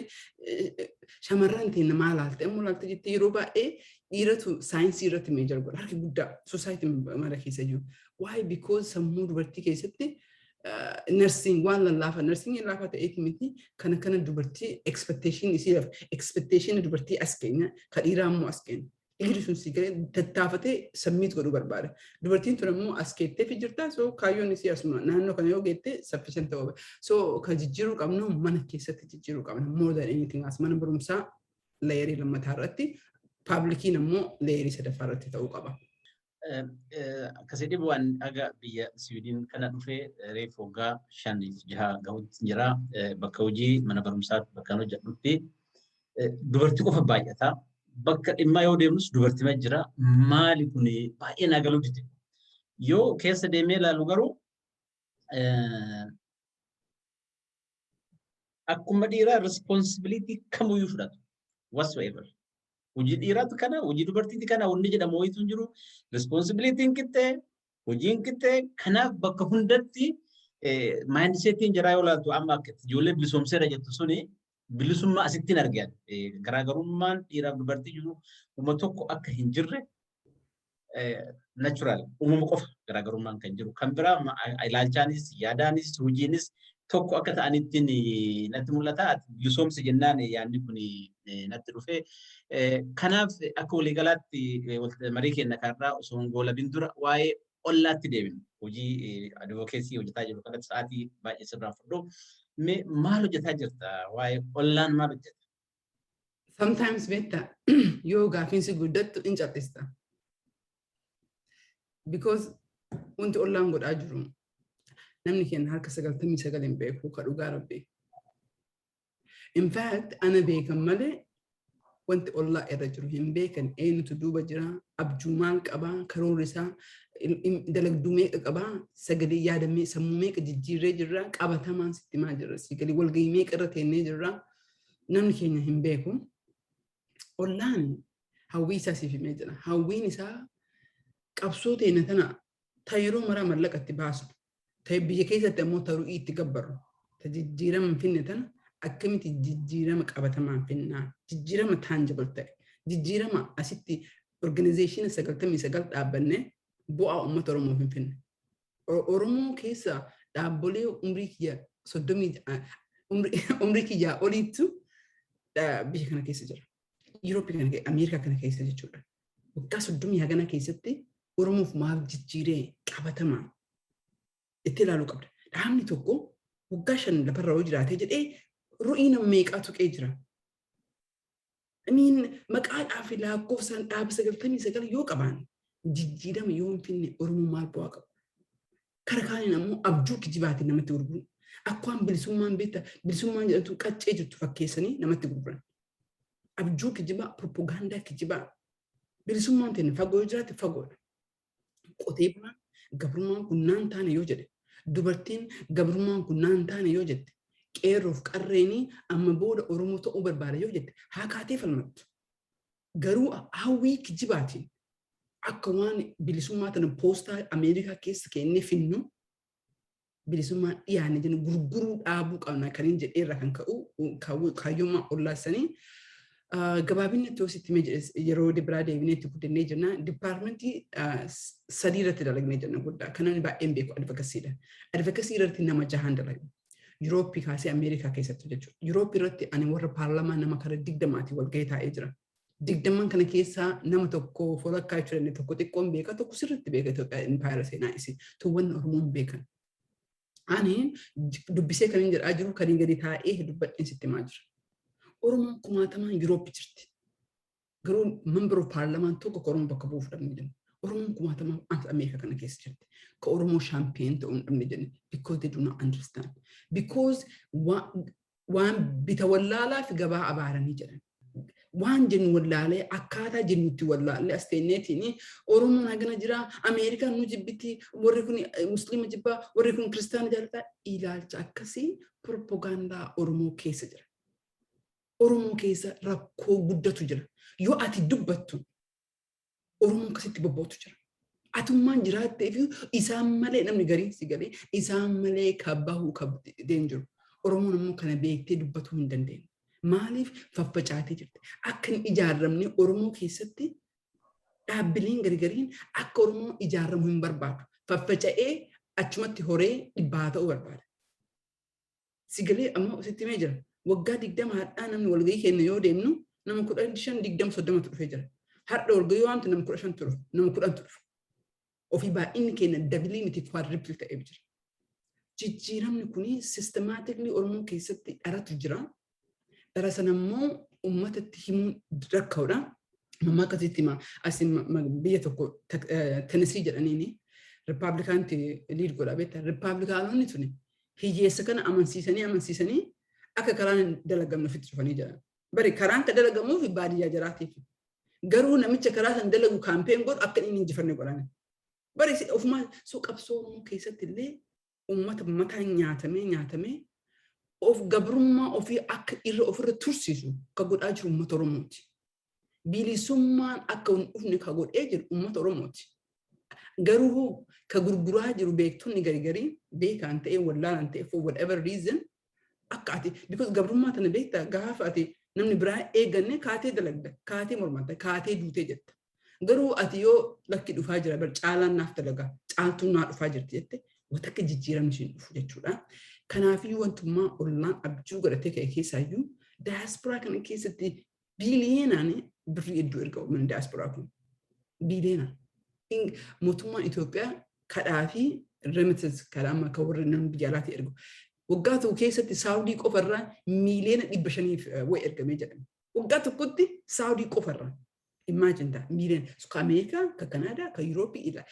shamarran ta'e namaa laalte ammoo laalte jettee, yeroo baay'ee dhiiratu saayinsii irratti major godha, harki guddaa society mara keessa jiru. Why? Because sammuu dubartii keessatti nursing waan lallaafa, nursing laafaa ta'eeti miti, kana kana dubartii expectation isii lafa expectation dubartii as keenya, ka dhiiraa immoo as keenya. Dhiirri sun si galee tattaafatee submit godhuu barbaada. Dubartiin tun ammoo as keettee fi jirta, so kaayyoon isii asuma naannoo kana yoo geette sufficient ta'uu. So kan jijjiiruu qabnu mana keessatti jijjiiruu qabna more than anything else. Mana barumsaa layerii lammataa irratti, publiciin ammoo layerii sadaffaa irratti ta'uu qaba. Akkasii dhibu waan aga biyya Siwiidin kana dhufee reefu waggaa 5 6 gahutti jira. Bakka hojii mana barumsaatti bakka hojjedhutti dubartii qofa baay'ata. Bakka dhimmaa yoo deemnus dubartii jira. Maali kun baay'ee naa galuu dide. Yoo keessa deemee ilaalu garuu akkuma dhiiraa responsibility kamuyyuu fudhatu. Whatsoever. Hojii dhiiraatu kana, hojii dubartiiti kana wanni jedhamu wayitu hin jiru. Responsibilityn qixxee, hojiin qixxee. Kanaaf bakka hundatti mindsetiin jaraa yoo ilaaltu, amma akka ijoollee bilisoomseera jettu suni bilisummaa asittiin argan. Garaagarummaan dhiiraaf dubartii jiru uuma tokko akka hin jirre, natural uumama qofa garaagarummaan kan jiru. Kan biraa ilaalchaanis, yaadaanis, hojiinis tokko akka ta'anittiin natti mul'ata. Bilisoomsi jennaan yaadni kun natti dhufe. Kanaaf akka waliigalaatti marii keenya kanarraa osoo hin goolabin dura waa'ee ollaatti deebinu. Hojii advocacy hojjetaa jiru kanatti sa'aatii baay'ee sirraa fudhu. Mee maal hojjetaa jirta? Waa'ee ollaan maal hojjeta? Sometimes beektaa, yoo gaafiinsi guddattu in cal'ista. Because wanti ollaan godhaa jiru Namni keenya harka 99 hin beeku ka dhugaa Rabbii. In fact, ana beekan malee wanti ollaa irra jiru hin beekan. Eenyutu duuba jira, abjuu maal qabaa, karoorri isaa dalagduu meeqa qabaa, sagalee yaadamee sammuu meeqa jijjiirree jirra, qabatamaan sitti maa jirra, sagalee walgahii meeqa irra teennee jirra, namni keenya hin beeku. Ollaan hawwii isaa siif himee jira. Hawwiin isaa qabsoo teenya tana ta yeroo maraa mallaqa itti baasnu, ta biyya keessatti ammoo ta ru'ii itti gabbarru, ta jijjiirama hin finne tana akkamitti jijjiirama qabatamaan finnaa, jijjiirama tangible ta'e, jijjiirama asitti organization 99 dhaabbannee bu'aa uummata Oromoof hin finne. Oromoo keessa dhaabbolee umrii kiyya 30, umrii kiyyaa oliittu biyya kana keessa jira. Yurooppii kana, Ameerikaa kana keessa jechuudha. Waggaa 30 hagana keessatti Oromoof maal jijjiiree qabatamaa itti ilaaluu qabda. Dhaabni tokko waggaa 5 lafarra yoo jiraatee jedhee ru'ii nama meeqaa tuqee jira. I mean, maqaadhaa fi lakkoofsaan dhaaba 99 yoo qabaan jijjiirama yoo hin finne, Oromoo maal bu'aa qaba? Kara kaaniin ammoo abjuu kijibaatiin namatti gurguru. Akka waan bilisummaan beekta bilisummaan jedhamtu qaccee jirtu fakkeessanii namatti gurguran. Abjuu kijibaa, propagaandaa kijibaa. Bilisummaan ta'e fagoo yoo jiraate fagoodha. Qotee bulaan gabrummaan kun naan taane yoo jedhe, dubartiin gabrummaan kun naan taane yoo jette, qeerroof qarreenii amma booda Oromoo ta'uu barbaada yoo jette, haa kaatee falmattu. Garuu hawwii kijibaatiin akka waan bilisummaa tana poostaa Ameerikaa keessa kennee finnu bilisummaan dhiyaanne jennu gurguruu dhaabuu qabna kan hin jedheerra kan ka'u kaayyummaa ollaasanii. Gabaabinatti yoo sitti himee yeroo biraa deebinee itti guddannee jirna. Departmentii sadii irratti dalagnee jirna guddaa. Kan namni baay'een beeku advocacydha. Advocacy irratti nama jahaan dalagna. Yurooppii kaasee Ameerikaa keessatti jechuudha. Yurooppii irratti ani warra paarlamaa nama kara 20ti walgahii taa'ee jira. 20n kana keessaa nama tokko folakkaa jechuu dandeenya. Tokko xiqqoon beeka, tokko sirriitti beeka Itoophiyaa impaayera seenaa isii. Tuwwanni Oromoon beekan. Ani dubbisee kan hin jedhaa jiru kan hin gadi taa'ee dubbadheen sitti himaa jira. Oromoon kumaatamaan Yurooppii jirti. Garuu member of paarlamaan tokko ka Oromoo bakka bu'uuf dhabne jenna. Oromoon kumaatamaan Ameerikaa kana keessa jirti. Ka Oromoo champion ta'uu hin dhabne jenne because they do not understand. Because waan bita wallaalaa fi gabaa abaaranii jedhan. Waan jennu wallaalee, akkaataa jennutti wallaalee, as teenneetiin Oromoon hagana jira, Ameerikaan nu jibbiti, warri kun Musliima jibbaa, warri kun Kiristaana jaalataa, ilaalcha akkasii propagaandaa Oromoo keessa jira. Oromoo keessa rakkoo guddatu jira. Yoo ati dubbattu Oromoon akkasitti bobbootu jira. Atummaan jiraattee fi isaan malee namni garii si galee isaan malee ka bahu ka deemu jiru. Oromoon immoo kana beektee dubbatuu hin dandeenye. Maaliif faffacaatee jirti? Akka hin ijaaramne Oromoo keessatti dhaabbileen gargariin akka Oromoo ijaaramu hin barbaadu. Faffaca'ee achumatti horee dhibbaa ta'uu barbaada. Si galee ammoo sitti himee jira. Waggaa 20 hadhaa namni walgahii keenya yoo deemnu nama 15, 20, 30tu dhufee jira. Har'a walgahii waamtu nama 15tu dhufa, nama 10tu dhufa. Ofii baay'inni keenya double miti, quadruple ta'ee jira. Jijjiiramni kuni systematically Oromoo keessatti dharatu jira. Dhara sana immoo uummatatti himuun rakkoodha. Mamma akkasitti hima asin biyya tokko Tennessee jedhaniini Rippaabilikaanti lead godha beektaa. Rippaabilikaanonni tuni hiyyeessa kana amansiisanii amansiisanii akka karaan hin dalagamne ofitti cufanii jiran. Bari karaan ka dalagamuuf baadiyyaa jiraatiif. Garuu namicha karaa san dalagu campaign godhu akka inni injifanne godhan. Bari ofumaa soo qabsoo Oromoo keessatti illee uummata mataan nyaatamee nyaatamee of gabrummaa ofii akka irra ofirra tursiisu ka godhaa jiru uummata Oromooti. Bilisummaan akka hin dhufne ka godhee jiru uummata Oromooti. Garuu ka gurguraa jiru beektonni gargarii beekaan ta'ee wallaalaan ta'e for whatever reason akka ati, because gabrummaa tana beektaa, gaafa ati namni biraa eeganne kaatee dalagda, kaatee mormatta, kaatee duutee jetta. Garuu ati yoo lakki dhufaa jira bar, caalaan naaf dalagaa, caaltuun naa dhufaa jirti jette, wanta akka jijjiiramni isheen dhufu jechuudha. Kanaafiyyuu wantummaa ollaan abjuu godhatee ka'e keessaayyuu daayasporaa kana keessatti biiliyoonaan birrii hedduu erga uummanni daayasporaa kun. Biiliyoonaan. Mootummaan Itoophiyaa kadhaa fi remittance kadhaa amma akka warri namni biyya alaatii ergu. Waggaa tokko keessatti Saawudii qofarraa miiliyoona 500f wayi ergamee jedhame. Waggaa tokkotti Saawudii qofarraa. Imagine that. Miiliyoona. So ka Ameerikaa, ka Kanaadaa, ka Yurooppii ila.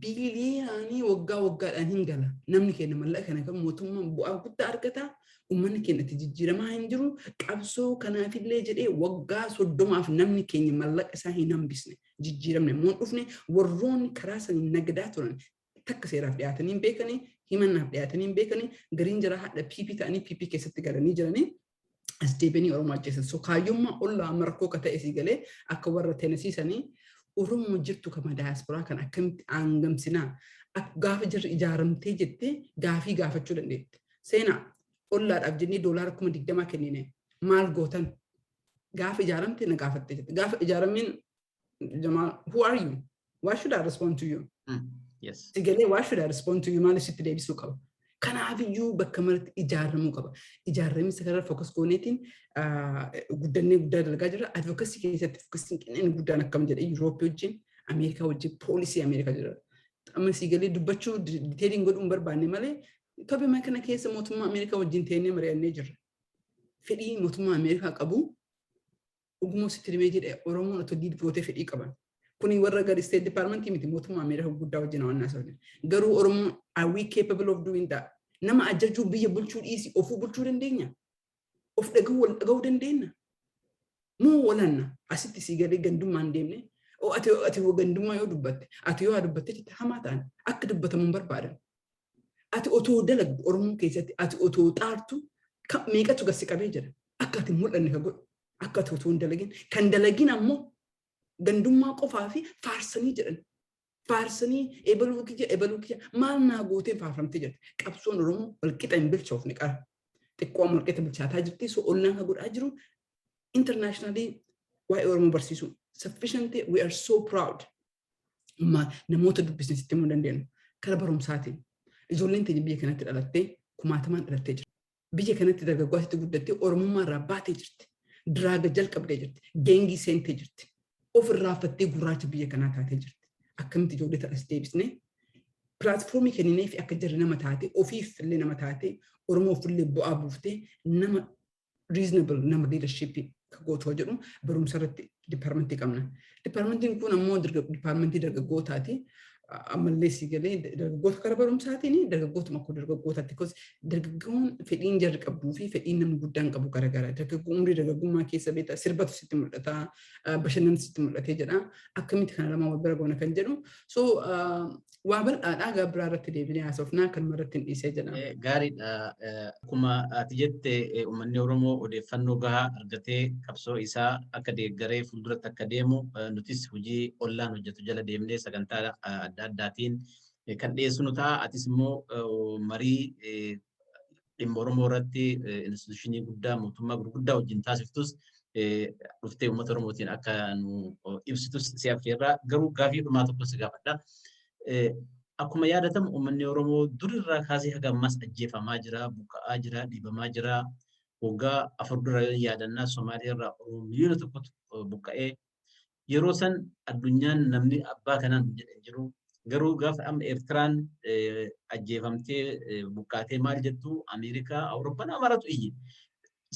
Biiliyoonii waggaa waggaadhaan hin gala. Namni keenya mallaqa kana kan mootummaan bu'aa guddaa argata. Uummanni keenya itti jijjiiramaa hin jiru. Qabsoo kanaafillee jedhee waggaa 30f namni keenya mallaqa isaa hin hambisne. Jijjiiramne immoo hin dhufne. Warroonni karaa sanii nagadaa turan takka seeraaf dhiyaatanii hin beekanii, himannaaf dhiyaatanii hin beekanii, gariin jara hadha PP ta'anii PP keessatti galanii jiranii. As deebianii Oromoo ajjeesan. So kaayyummaa ollaa amma rakkoo akka ta'e sii galee akka warra Tennessee Oromoo jirtu kama daayasporaa kan akkamitti aangamsinaa gaafa jirri ijaaramtee jettee gaafii gaafachuu dandeette. Seenaa ollaadhaaf jennee $20,000 kennine maal gootan? Gaafa ijaaramte na gaafatte jette. Gaafa ijaarameen, Jamal, who are you? Why should I respond to you? Yes. Si galee, why should I respond to you? Maaliif sitti deebisuu qaba? Kanaafiyyuu bakka maratti ijaaramuu qaba. Ijaaramisa kanarra focus gooneetiin guddannee guddaa dalagaa jirra. Advocacy keessatti focusiin qineen guddaan akkam jedhee Yurooppii wajjin, Ameerikaa wajjin, policy Ameerikaa jira. Amma sii galee dubbachuu detailiin godhuu hin barbaanne malee torbee kana keessa mootummaa Ameerikaa wajjin teennee mari'annee jirra. Fedhii mootummaa Ameerikaa qabu dhuguma sitti himee jedhe Oromoon otoo lead gootee fedhii qaban. Kuni warra gadi State Department miti, mootummaa Ameerikaa guddaa wajjin hawannaa sabni. Garuu Oromoon, are we capable of doing that? Nama ajajuu, biyya bulchuu dhiisi, ofuu bulchuu dandeenya? Of dhagahuu, wal dhagahuu dandeenya? Moo walanna asitti sii galee gandummaan deemne ati gandummaa yoo dubbatte, ati yoo dubbatte jette hamaa ta'an akka dubbatamu hin barbaadan. Ati otoo dalagdu Oromoo keessatti, ati otoo xaartu meeqatu gasi qabee jira. Akka ati hin mul'anne ka godhu, akka ati otoo hin dalagin. Kan dalagin ammoo gandummaa qofaa fi faarsanii jedhan. Faarsanii ebaluu kiyya, ebaluu kiyya maal naa gootee faarfamtee jirti. Qabsoon Oromoo walqixa hin bilchoofne qara. Xiqqoo amma walqixa bilchaataa jirti. So ollaan ka godhaa jiru internationally waa'ee Oromoo barsiisuu. Sufficient, we are so proud. Namoota dubbisne sitti himuu dandeenyu. Kara barumsaatiin. Ijoolleen teenya biyya kanatti dhalattee kumaatamaan dhalattee jirti. Biyya kanatti dargaggoositti guddattee Oromummaa irraa baatee jirti. Druga jalqabdee jirti. Gangii seentee jirti. Of irraaffattee gurraacha biyya kanaa taatee jirti. Akkamitti ijoollee tanas deebisnee platformii kenninee fi akka jarri nama taate, ofiif illee nama taate, Oromoof illee bu'aa buuftee, nama reasonable, nama leadership ka gootu jedhu barumsa irratti departmentii qabna. Departmentiin kun ammoo departmentii dargaggootaati. Ammallee si galee dargaggoota kara barumsaatiin dargaggootuma akka dargaggootaatti, because dargaggoon fedhiin jarri qabduu fi fedhiin namni guddaan qabu garagara. Dargaggoo umrii dargaggummaa keessa beektaa sirbatu sitti mul'ata, bashannanni sitti mul'atee jedha. Akkamitti kana lama wal bira goona kan jedhu. So waa bal'aadhaa, gaa biraa irratti deebinee haasofnaa, kanuma irratti hin dhiisee jedha. Gaariidha. Akkuma ati jette, uummanni Oromoo odeeffannoo gahaa argatee qabsoo isaa akka deeggaree fuulduratti akka deemu, nutis hojii ollaan hojjetu jala deemnee sagantaa adda addaatiin kan dhiyeessu nu ta'a. Atis immoo marii dhimma Oromoo irratti institutionii guddaa mootummaa gurguddaa wajjin taasiftus dhuftee uummata Oromootiin akka nu ibsitus si affeerraa. Garuu gaafii dhumaa tokko si gaafadha. Akkuma yaadatamu uummanni Oromoo durirraa kaasee haga ammaas ajjeefamaa jira, buqqa'aa jira, dhiibamaa jira. Waggaa 4 dura yaadannaa Somaaliyaa irraa Oromoo 1 miliyoona buqqa'ee yeroo san addunyaan namni abbaa kanaan jedhe jiru. Garuu gaafa amma Eertiraan ajjeefamtee buqqaatee maal jettu, Ameerikaa, Awurooppaan amaratu iyye.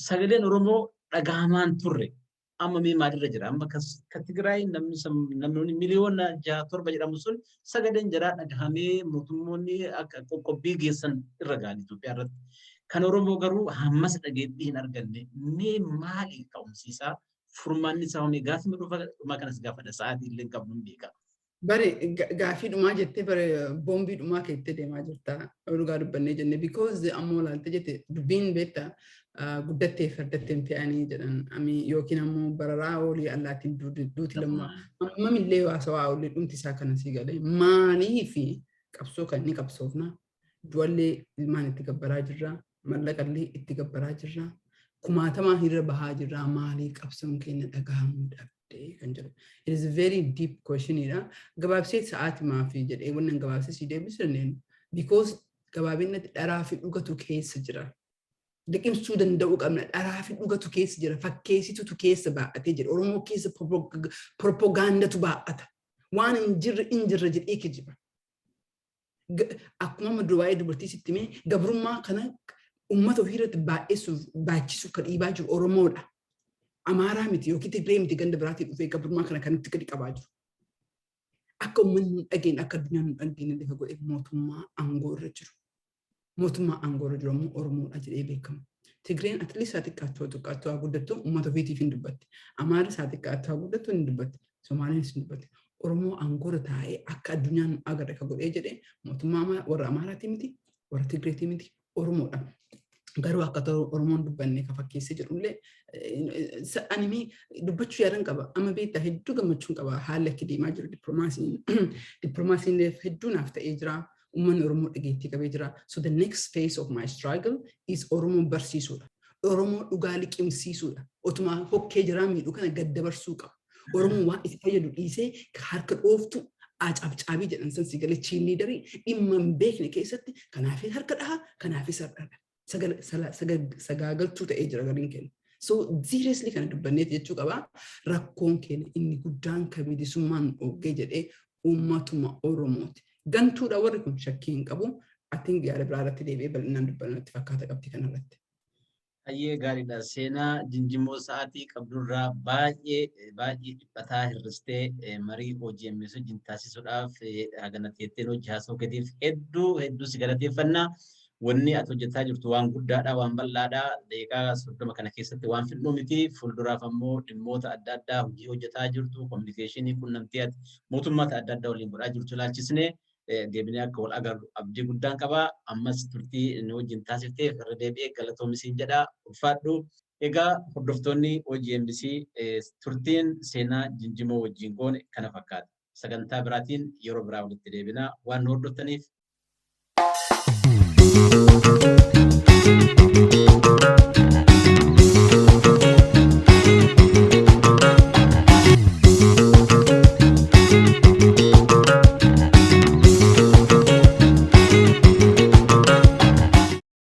Sagaleen Oromoo dhagahamaan turre. Amma mee maalirra jira? Amma ka Tigraay namni 6 miliyoona 7 jedhamu sun sagaleen jaraa dhagahamee mootummoonni akka qoqqobbii geessan irra gahan Itoophiyaa irratti. Kan Oromoo garuu hammas dhageettii hin arganne. Mee maali ka'umsiisaa? Furmaanni isaa homee? Gaafii dhumaa kanas gaafadha. Sa'aatii illee hin qabnu, hin beeka. Bare gaafii dhumaa jettee, bare boombii dhumaa keettee deemaa jirta. Dhugaa dubbannee jenne, because ammoo laaltee jette dubbiin beekta, guddattee fardatteen fe'anii jedhan yookiin ammoo bararaa olii allaattiin duuti lammaa ammamillee haasawaa olii dhumti isaa kana sii galee maalii fi qabsoo kan ni qabsoofna, du'allee ilmaan itti gabbaraa jirra, mallaqallee itti gabbaraa jirra, kumaatamaa hiriira bahaa jirra, maalii qabsoon keenya dhagahamuu dhabde kan jedhu. It is a very deep question dha. Gabaabsee sa'aatimaa fi jedhee wannan gabaabsee si deebisu dandeenyu. Because gabaabinatti dharaa fi dhugatu keessa jira. Liqimsuu danda'uu qabna. Dharaa fi dhugatu keessa jira. Fakkeessitutu keessa baa'atee jira. Oromoo keessa propagaandatu baa'ata. Waan hin jirre hin jirre jedhee kijiba. Akkuma amma waa'ee dubartii sitti himee, gabrummaa kana uummata ofii irratti baay'isuuf baachisuuf kan dhiibaa jiru Oromoodha. Amaaraa miti yookiin Tigree miti, ganda biraatii dhufee gabrummaa kana kan nutti gadi qabaa jiru. Akka uummanni nu dhageenye, akka addunyaan nu dhageenye lafa godhe mootummaa aangoo irra jiru. Mootummaa aangoo irra jiru ammoo Oromoodha jedhee beekama. Tigreen at least haa xiqqaattu, haa xiqqaattu, haa guddattu, uummata ofiitiif hin dubbatti. Amaarris haa xiqqaattu, haa guddattu, hin dubbatti. Somaaleenis hin dubbatti. Oromoo aangoo irra taa'ee akka addunyaan nu agarre ka godhee jedhee mootummaa warra Amaaraatii miti, warra Tigreetii miti, Oromoodha. Garuu akka Oromoon dubbanne ka fakkeessee jedhullee ani dubbachuu yaadan qaba. Amma beektaa, hedduu gammachuun qaba haalli akka deemaa jiru. Dippiloomaasiin hedduu naaf ta'ee jira. Uummanni Oromoo dhageettii qabee jira. So the next phase of my struggle is Oromoo barsiisuudha. Oromoo dhugaa liqimsiisuudha. Otuma hokkee jiraa miidhuu kana gad dabarsuu qaba. Oromoon waan itti fayyadu dhiisee harka dhooftu acaabcaabii jedhan san si galee cheerleaderii dhimma hin beekne keessatti kanaafis harka dhaha, kanaafis harka dhaha. Sagaagaltuu ta'ee jira gariin keenya. So seriously kana dubbanneet jechuu qaba. Rakkoon keenya inni guddaan kan bilisummaan dhoggee jedhee uummatuma Oromooti. Gantuudha warri kun, shakkii hin qabu. Atiin yaada biraa irratti deebi'ee bal'inaan dubbannatti fakkaata qabdi kanarratti. Baay'ee gaariidha. Seenaa Jinjimoo sa'aatii qabdurraa baay'ee baay'ee dhiphataa hir'istee marii OGMS wajjin taasisuudhaaf hagana teetteen hojii haasa'uu keetiif hedduu hedduu si galateeffannaa. Wanni ati hojjetaa jirtu waan guddaadha, waan bal'aadha. Daqiiqaa 30 kana keessatti waan fidnuu miti. Fuulduraaf ammoo dhimmoota adda addaa hojii hojjetaa jirtu, communicationii, quunnamtii ati mootummoota adda addaa waliin godhaa jirtu ilaalchisnee deebinee akka wal agarru abdii guddaan qaba. Ammas turtii inni wajjin taasifteef irra deebi'ee galatoomi jedha. Ulfaadhu. Egaa hordoftoonni OGMC, turtiin Seenaa Jinjimoo wajjin goone kana fakkaata. Sagantaa biraatiin yeroo biraa walitti deebina. Waan nu hordoftaniif